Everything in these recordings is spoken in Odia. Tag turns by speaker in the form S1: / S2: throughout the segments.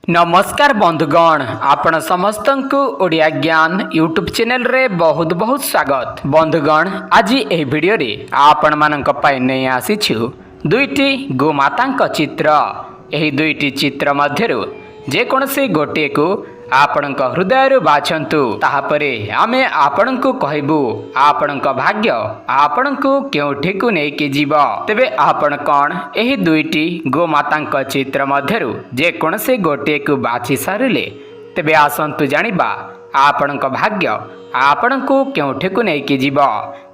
S1: ନମସ୍କାର ବନ୍ଧୁଗଣ, ଆପଣ ସମସ୍ତଙ୍କୁ ଓଡ଼ିଆ ଜ୍ଞାନ ୟୁଟ୍ୟୁବ୍ ଚ୍ୟାନେଲରେ ବହୁତ ବହୁତ ସ୍ୱାଗତ। ବନ୍ଧୁଗଣ, ଆଜି ଏହି ଭିଡ଼ିଓରେ ଆପଣମାନଙ୍କ ପାଇଁ ନେଇ ଆସିଛୁ ଦୁଇଟି ଗୋମାତାଙ୍କ ଚିତ୍ର। ଏହି ଦୁଇଟି ଚିତ୍ର ମଧ୍ୟରୁ ଯେକୌଣସି ଗୋଟିଏକୁ ଆପଣଙ୍କ ହୃଦୟରୁ ବାଛନ୍ତୁ। ତାହାପରେ ଆମେ ଆପଣଙ୍କୁ କହିବୁ ଆପଣଙ୍କ ଭାଗ୍ୟ ଆପଣଙ୍କୁ କେଉଁଠିକୁ ନେଇକି ଯିବ। ତେବେ ଆପଣ କ'ଣ ଏହି ଦୁଇଟି ଗୋମାତାଙ୍କ ଚିତ୍ର ମଧ୍ୟରୁ ଯେକୌଣସି ଗୋଟିଏକୁ ବାଛି ସାରିଲେ? ତେବେ ଆସନ୍ତୁ ଜାଣିବା ଆପଣଙ୍କ ଭାଗ୍ୟ ଆପଣଙ୍କୁ କେଉଁଠିକୁ ନେଇକି ଯିବ।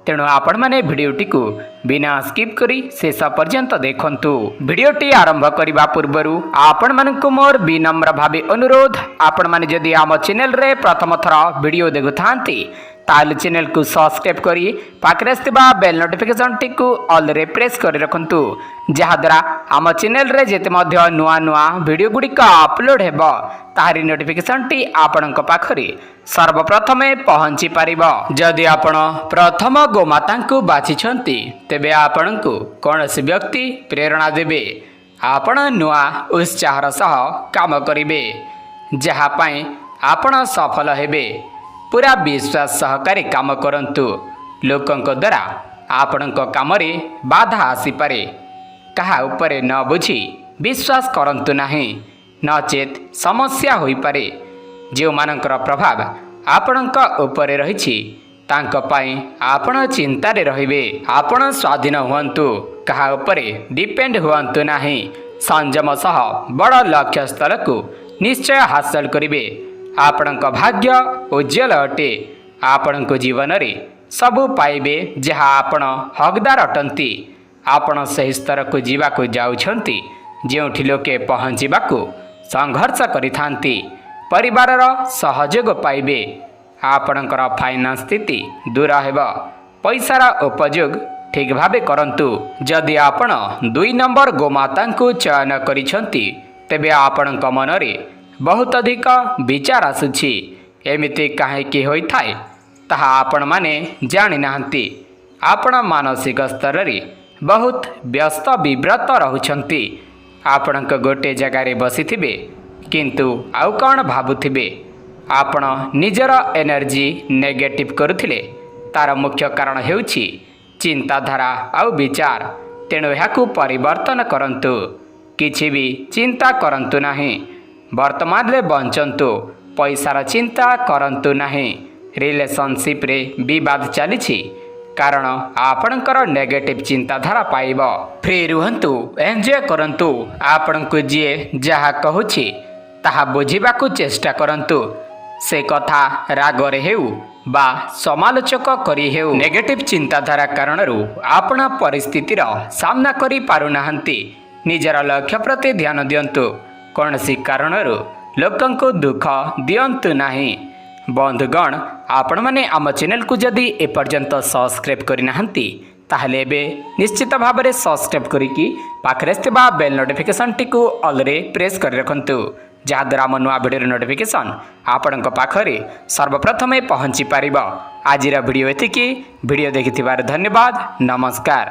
S1: ତେଣୁ ଆପଣମାନେ ଭିଡ଼ିଓଟିକୁ ବିନା ସ୍କିପ୍ କରି ଶେଷ ପର୍ଯ୍ୟନ୍ତ ଦେଖନ୍ତୁ। ଭିଡ଼ିଓଟି ଆରମ୍ଭ କରିବା ପୂର୍ବରୁ ଆପଣମାନଙ୍କୁ ମୋର ବିନମ୍ର ଭାବେ ଅନୁରୋଧ, ଆପଣମାନେ ଯଦି ଆମ ଚ୍ୟାନେଲରେ ପ୍ରଥମ ଥର ଭିଡ଼ିଓ ଦେଖୁଥାନ୍ତି, ତାହେଲେ ଚ୍ୟାନେଲକୁ ସବସ୍କ୍ରାଇବ୍ କରି ପାଖରେ ଆସିଥିବା ବେଲ୍ ନୋଟିଫିକେସନ୍ଟିକୁ ଅଲ୍ରେ ପ୍ରେସ୍ କରି ରଖନ୍ତୁ, ଯାହାଦ୍ୱାରା ଆମ ଚ୍ୟାନେଲରେ ଯେତେ ମଧ୍ୟ ନୂଆ ନୂଆ ଭିଡ଼ିଓ ଗୁଡ଼ିକ ଅପଲୋଡ଼ ହେବ, ତାହାରି ନୋଟିଫିକେସନ୍ଟି ଆପଣଙ୍କ ପାଖରେ ସର୍ବପ୍ରଥମେ ପହଞ୍ଚି ପାରିବ। ଯଦି ଆପଣ ପ୍ରଥମ ଗୋମାତାଙ୍କୁ ବାଛିଛନ୍ତି, ତେବେ ଆପଣଙ୍କୁ କୌଣସି ବ୍ୟକ୍ତି ପ୍ରେରଣା ଦେବେ। ଆପଣ ନୂଆ ଉତ୍ସାହର ସହ କାମ କରିବେ, ଯାହା ପାଇଁ ଆପଣ ସଫଳ ହେବେ। ପୁରା ବିଶ୍ୱାସ ସହକାରେ କାମ କରନ୍ତୁ। ଲୋକଙ୍କ ଦ୍ୱାରା ଆପଣଙ୍କ କାମରେ ବାଧା ଆସିପାରେ। କାହା ଉପରେ ନ ବୁଝି ବିଶ୍ୱାସ କରନ୍ତୁ ନାହିଁ, ନଚେତ୍ ସମସ୍ୟା ହୋଇପାରେ। ଯେଉଁମାନଙ୍କର ପ୍ରଭାବ ଆପଣଙ୍କ ଉପରେ ରହିଛି, ତାଙ୍କ ପାଇଁ ଆପଣ ଚିନ୍ତାରେ ରହିବେ। ଆପଣ ସ୍ୱାଧୀନ ହୁଅନ୍ତୁ, କାହା ଉପରେ ଡିପେଣ୍ଡ ହୁଅନ୍ତୁ ନାହିଁ। ସଂଯମ ସହ ବଡ଼ ଲକ୍ଷ୍ୟସ୍ଥଳକୁ ନିଶ୍ଚୟ ହାସଲ କରିବେ। ଆପଣଙ୍କ ଭାଗ୍ୟ ଉଜ୍ଜଳ ଅଟେ। ଆପଣଙ୍କ ଜୀବନରେ ସବୁ ପାଇବେ ଯାହା ଆପଣ ହକଦାର ଅଟନ୍ତି। ଆପଣ ସେହି ସ୍ତରକୁ ଯିବାକୁ ଯାଉଛନ୍ତି, ଯେଉଁଠି ଲୋକେ ପହଞ୍ଚିବାକୁ ସଂଘର୍ଷ କରିଥାନ୍ତି। ପରିବାରର ସହଯୋଗ ପାଇବେ। ଆପଣଙ୍କର ଫାଇନାନ୍ସ ସ୍ଥିତି ଦୂର ହେବ। ପଇସାର ଉପଯୋଗ ଠିକ୍ ଭାବେ କରନ୍ତୁ। ଯଦି ଆପଣ 2 ନମ୍ବର ଗୋମାତାଙ୍କୁ ଚୟନ କରିଛନ୍ତି, ତେବେ ଆପଣଙ୍କ ମନରେ ବହୁତ ଅଧିକ ବିଚାର ଆସୁଛି। ଏମିତି କାହିଁକି ହୋଇଥାଏ, ତାହା ଆପଣମାନେ ଜାଣିନାହାନ୍ତି। ଆପଣ ମାନସିକ ସ୍ତରରେ ବହୁତ ବ୍ୟସ୍ତ ବିବ୍ରତ ରହୁଛନ୍ତି। ଆପଣଙ୍କ ଗୋଟିଏ ଜାଗାରେ ବସିଥିବେ, କିନ୍ତୁ ଆଉ କ'ଣ ଭାବୁଥିବେ। ଆପଣ ନିଜର ଏନର୍ଜି ନେଗେଟିଭ୍ କରୁଥିଲେ, ତା'ର ମୁଖ୍ୟ କାରଣ ହେଉଛି ଚିନ୍ତାଧାରା ଆଉ ବିଚାର। ତେଣୁ ଏହାକୁ ପରିବର୍ତ୍ତନ କରନ୍ତୁ। କିଛି ବି ଚିନ୍ତା କରନ୍ତୁ ନାହିଁ। ବର୍ତ୍ତମାନରେ ବଞ୍ଚନ୍ତୁ। ପଇସାର ଚିନ୍ତା କରନ୍ତୁ ନାହିଁ। ରିଲେସନସିପ୍ରେ ବିବାଦ ଚାଲିଛି, କାରଣ ଆପଣଙ୍କର ନେଗେଟିଭ୍ ଚିନ୍ତାଧାରା ପାଇବ। ଫ୍ରି ରୁହନ୍ତୁ, ଏନ୍ଜୟ କରନ୍ତୁ। ଆପଣଙ୍କୁ ଯିଏ ଯାହା କହୁଛି, ତାହା ବୁଝିବାକୁ ଚେଷ୍ଟା କରନ୍ତୁ। ସେ କଥା ରାଗରେ ହେଉ ବା ସମାଲୋଚକ କରି ହେଉ। ନେଗେଟିଭ୍ ଚିନ୍ତାଧାରା କାରଣରୁ ଆପଣ ପରିସ୍ଥିତିର ସାମ୍ନା କରିପାରୁନାହାନ୍ତି। ନିଜର ଲକ୍ଷ୍ୟ ପ୍ରତି ଧ୍ୟାନ ଦିଅନ୍ତୁ। କୌଣସି କାରଣରୁ ଲୋକଙ୍କୁ ଦୁଃଖ ଦିଅନ୍ତୁ ନାହିଁ। ବନ୍ଧୁଗଣ, ଆପଣମାନେ ଆମ ଚ୍ୟାନେଲକୁ ଯଦି ଏପର୍ଯ୍ୟନ୍ତ ସବସ୍କ୍ରାଇବ୍ କରିନାହାନ୍ତି, ତାହେଲେ ଏବେ ନିଶ୍ଚିତ ଭାବରେ ସବସ୍କ୍ରାଇବ୍ କରିକି ପାଖରେ ଥିବା ବେଲ୍ ନୋଟିଫିକେସନ୍ଟିକୁ ଅଲ୍ରେ ପ୍ରେସ୍ କରି ରଖନ୍ତୁ, ଯାହାଦ୍ୱାରା ଆମ ନୂଆ ଭିଡ଼ିଓର ନୋଟିଫିକେସନ୍ ଆପଣଙ୍କ ପାଖରେ ସର୍ବପ୍ରଥମେ ପହଞ୍ଚି ପାରିବ। ଆଜିର ଭିଡ଼ିଓ ଏତିକି। ଭିଡ଼ିଓ ଦେଖିଥିବାରୁ ଧନ୍ୟବାଦ। ନମସ୍କାର।